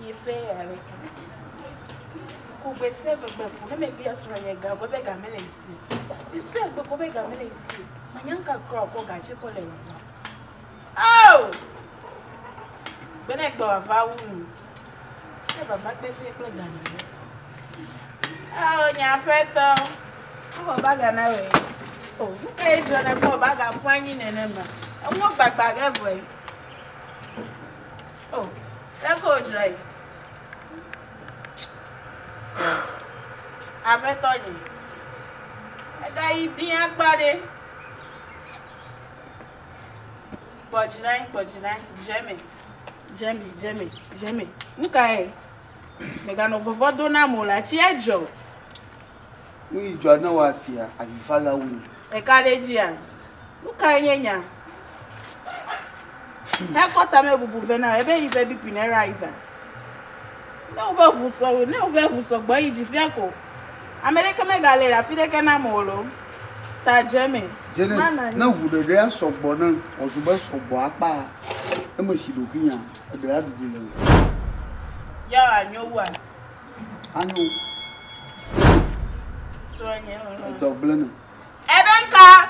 Nye ƒe aleke. Kugbe se gbegbe ko ne mebia srɔ̃nye ga ko be ga mele esi. Ese gbe ko be ga mele esi. Manya ŋka kura wòkɔ ga dzi kɔ le vava. Oh! Gbe ne gbe vava wu nu. Ne vava kpe fie kple ga ne. Oh, nye aƒetɔ. Wowɔ baga na wòe. Oh, nu kae dzɔ ne kpɔ baga ƒu anyi nenema? Eŋuwo gbagba ge vɔe. Oh, leke wòdzɔe? Aƒetɔ nye. Egayi ɖi akpa ɖe. Gbɔ dzi na anyi, gbɔ dzi na anyi. Dze eme, dze eme, dze eme, dze eme. Nu kae? Mèganɔ vɔvɔ̃ do nam o la, tsia dzɔ. Nu yi dzɔa ne wɔ asia, avifa la wu nye. Eka ɖe edzia? Nu kae nye nya? Hekɔ tamebubu vɛ na wò, ebe yi ƒe BP ne rise. Ne woƒe ʋu sɔ, ne woƒe ʋu sɔgbɔ yi dzi fia ko. Ame ɖeke megale le afi ɖeke nam o lo. Ta dze eme. Janet, ne ʋu ɖeɖea sɔgbɔ ne wòzu be sɔgbɔ akpa, ne mesi ɖokuinyea, eɖe aɖuɖu le eme. Ya anyo wua? Anyo. Srɔ̃nye lɔlɔ̃. Edɔ gblẽ ne. Ebe ŋka.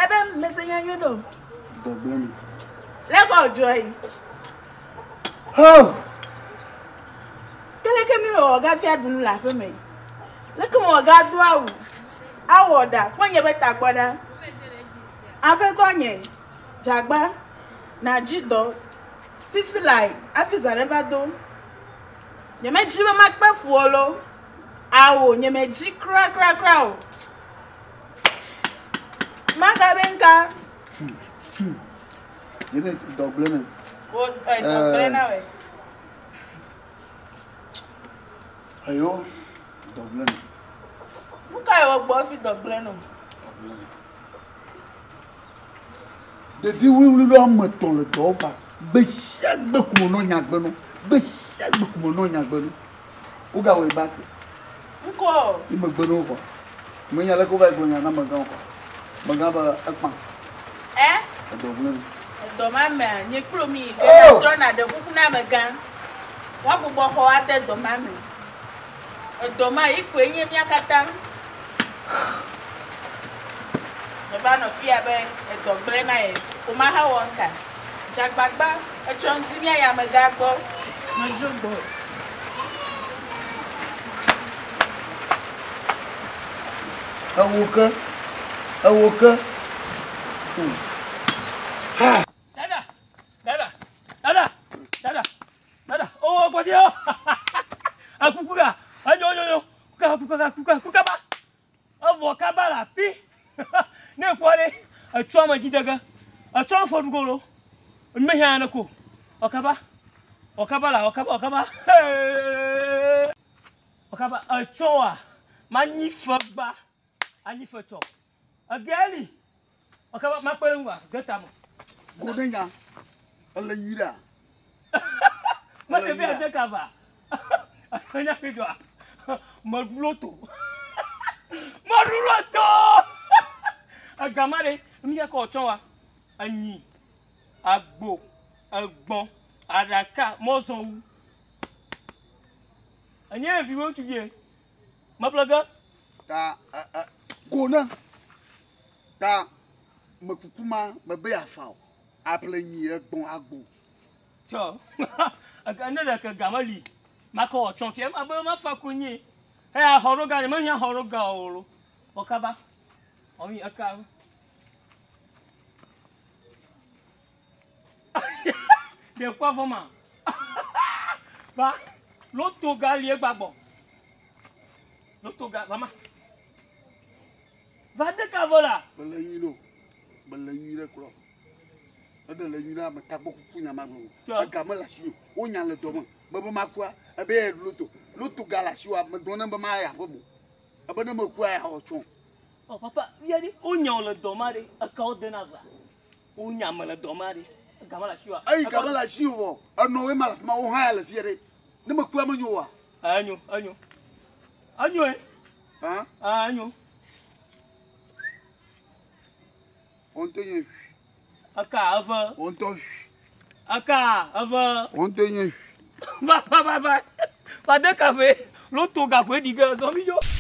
Ebe mese nya nyuie ɖo. Dɔ gblẽ ne. Lé kɔ dzɔ yi. Ho! Ke leke mi wɔ gafi aɖu nu le aƒe me? Leke mewɔ gado awu? Awɔ ɖa, kpɔ nye be tagbɔ ɖa. Aƒetɔ nye, dzagba, nàdzi dɔ fifi lae hafi zã neva do. Nyemedzi be makpe fu o lo. Ao, nyemedzi krakrakra o. Magabe ŋka. Yene dɔ gblẽ ne. Wo dɔ gblẽ na wɛ. Eyo, dɔ gblẽ ne. Nu kae wɔ gbɔ fi dɔ gblẽ no? Dɔ gblẽ ne. Ɖevi wluwlu ɖe woame etɔ̃ le dɔwɔƒea. Gbe sia gbe ko menɔ nya gbe nɔ. Gbe sia gbe ko menɔ nya gbe nɔ. Wogawɔe ba ke. Ŋkɔ. Yi megbe ne wo vɔ. Menya leke wova yi gblɔ nya na amegãwo kɔ. Amegã be ekpã. Ɛ? Edɔ gblẽ nu. Edɔ ma mea, nye kplo mi yi ke oh! trɔ na ɖe kuku na amegã. Woagbugbɔ xɔ ade dɔ ma me. Edɔ ma yi koe nye mía katã. Meva nɔ fia be edɔ gblẽ na ye. Ko mahewɔ ŋka. Dze agbagba etsɔ ŋdi míayi amegã gbɔ. Medzro gbɔ. Ewo ke, ewo ke. Ha! Dada, dada, dada, dada, dada. Oh, kɔdi o. Akuku ga, enyo, nyo, nyo. Kuka, kuka, kuka, kuka ba. Evɔ kaba le afi. Ne ekpɔ ɖe, etsɔ ame dzi dege. Etsɔ ame fɔ ɖugo lo. Mehiã ne ko. Ɔkaba. Ɔkaba la, ɔkaba, ɔkaba. Ɔkaba, etsɔ wa. Manyi fe gba. Anyi fe tsɔ. Egeli. Ɔkaba, makpe ɖe ŋua, geta me. Go ɖe nya. Ele nyui ɖea? Mese be ade kaba. Enya fi dɔa. Meɖu loto. Meɖu loto. Egama ɖe, mi kɔ tsɔ wa. Enyi, agbo, egbɔn, aɖaka, mɔzɔwu. Enye vi wo ŋutsuvie. Meƒle ge. Ta e, e, go ne. Ta mekuku ma mebe afa o. Aƒle nyi egbɔn agbo. Tsɔ. Ne ɖeke ga meli. Makɔ wɔ tsɔ fia abe mafa konyi. Eya xɔ ɖo ga ne mehiã xɔ ɖo ga o lo. Wɔ kaba. Ɔyi eka. Ɖe kpɔ vɔ ma. Va. Loto ga li egbagbɔ. Loto ga va ma. Va de ka vɔ la. Mele nyui ɖo. Mele nyui ɖe klɔ. Eɖe le nyui ɖe ame tagbɔ kuku nya ma gblɔ. Ega mele asi o. Wonya le dɔ me. Be makua ebe ye loto. Loto ga le asi wa megblɔ ne be ma ya ƒe mo. Ebe ne mekua ya xɔ tsɔ. Oh papa, via ɖe wonya le dɔ ma ɖe eka wo dena va. Wonya me le dɔ ma ɖe. Ega mele asi wa. Eyi ga mele asi o vɔ. Enɔ woe ma le afi ma wo hã ya le fia ɖe. Ne mekua menyo wa. Enyo, enyo. Enyo e. Hã? Enyo. Wo ŋutɔ nye. Eka eve. Wo ŋutɔ. Eka eve. Wo ŋutɔ nye. Va va va va. Va de kafe. Loto gaƒoe ɖi ge zɔ mi dzo.